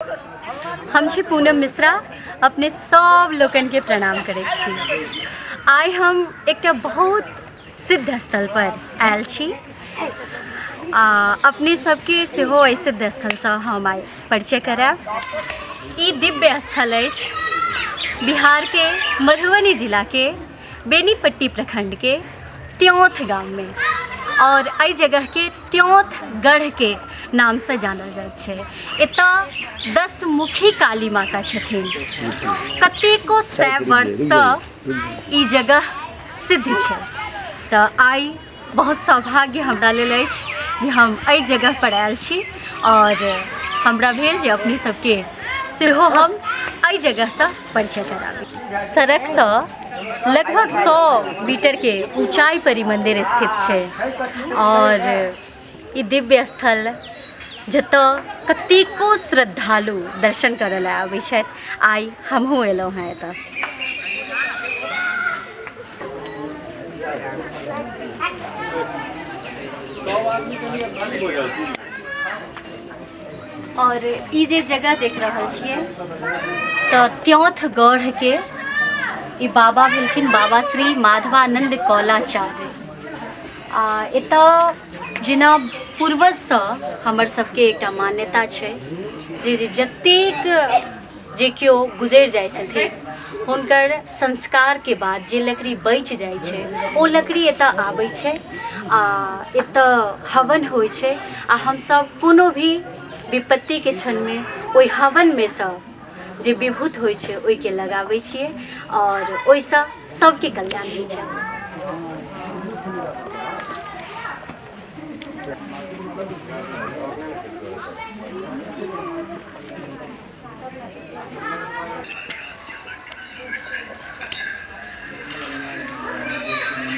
हम छी पूनम मिश्रा, अपने सब लोकनिके प्रणाम करै छी। आइ हम एकटा बहुत सिद्ध स्थल पर आयल छी आ अपने सबके सेहो एहि सिद्ध स्थलसँ हम आइ परिचय करायब। ई दिव्य स्थल अछि बिहारके मधुबनी जिलाके बेनीपट्टी प्रखंडके त्योंथ गाममे, और एहि जगहके त्योंथ गढ़के नामसँ जानल जाइत छै। एतऽ दसमुखी काली माता छथिन। कतेको सए वर्षसँ ई जगह सिद्ध छै। तऽ आइ बहुत सौभाग्य हमरा लेल अछि जे हम एहि जगह पर आयल छी और हमरा भेल जे अपने सबके सेहो हम एहि जगहसँ परिचय कराबी। सड़कसँ लगभग 100 मीटरके ऊँचाइ पर ई मन्दिर स्थित छै और ई दिव्य स्थल जतऽ कतेको श्रद्धालु दर्शन करऽ लए आबै छथि। आइ हमहूँ एलहुँ हेँ एतऽ। और ई जे जगह देख रहल छियै तऽ त्योंथ गढ़के ई बाबा भेलखिन बाबा श्री माधवानंद कौलाचार्य। आ एतऽ जेना पूर्वजसँ हमर सबके एकटा मान्यता छै जे जतेक जे केओ गुजरि जाइ छथिन हुनकर संस्कारके बाद जे लकड़ी बचि जाइ छै ओ लकड़ी एतऽ आबै छै आ एतऽ हवन होइ छै आ हमसब कोनो भी विपत्तिके क्षणमे ओहि हवनमे सँ जे विभूत होइ छै ओहिके लगाबै छियै आओर ओहिसँ सबके कल्याण होइ छै।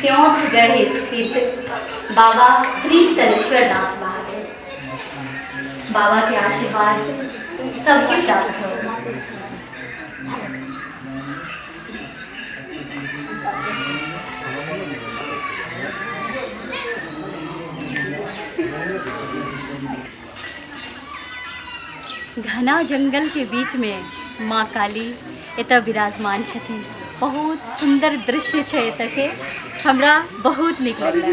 त्योंथगढ़ स्थित बाबा त्रितलेश्वर नाथ महादेव बाबा के आशीर्वाद सबके प्राप्त हो। घना जंगल के बीच में माँ काली एतऽ विराजमान छथिन। बहुत सुंदर दृश्य छै एतऽ के, हमरा बहुत नीक लगलै।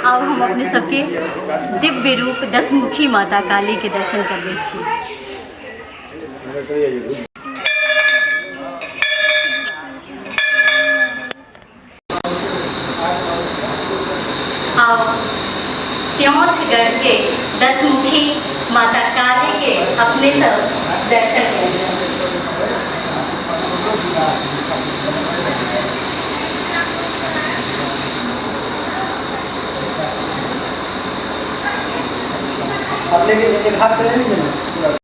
आब हम अपने सबके दिव्य रूप दसमुखी माता काली के दर्शन करबै छी। आब त्योंथगढ़ के दसमुखी माता काली के अपने सब दर्शन करिए। अपने के एक हाथ पे नहीं।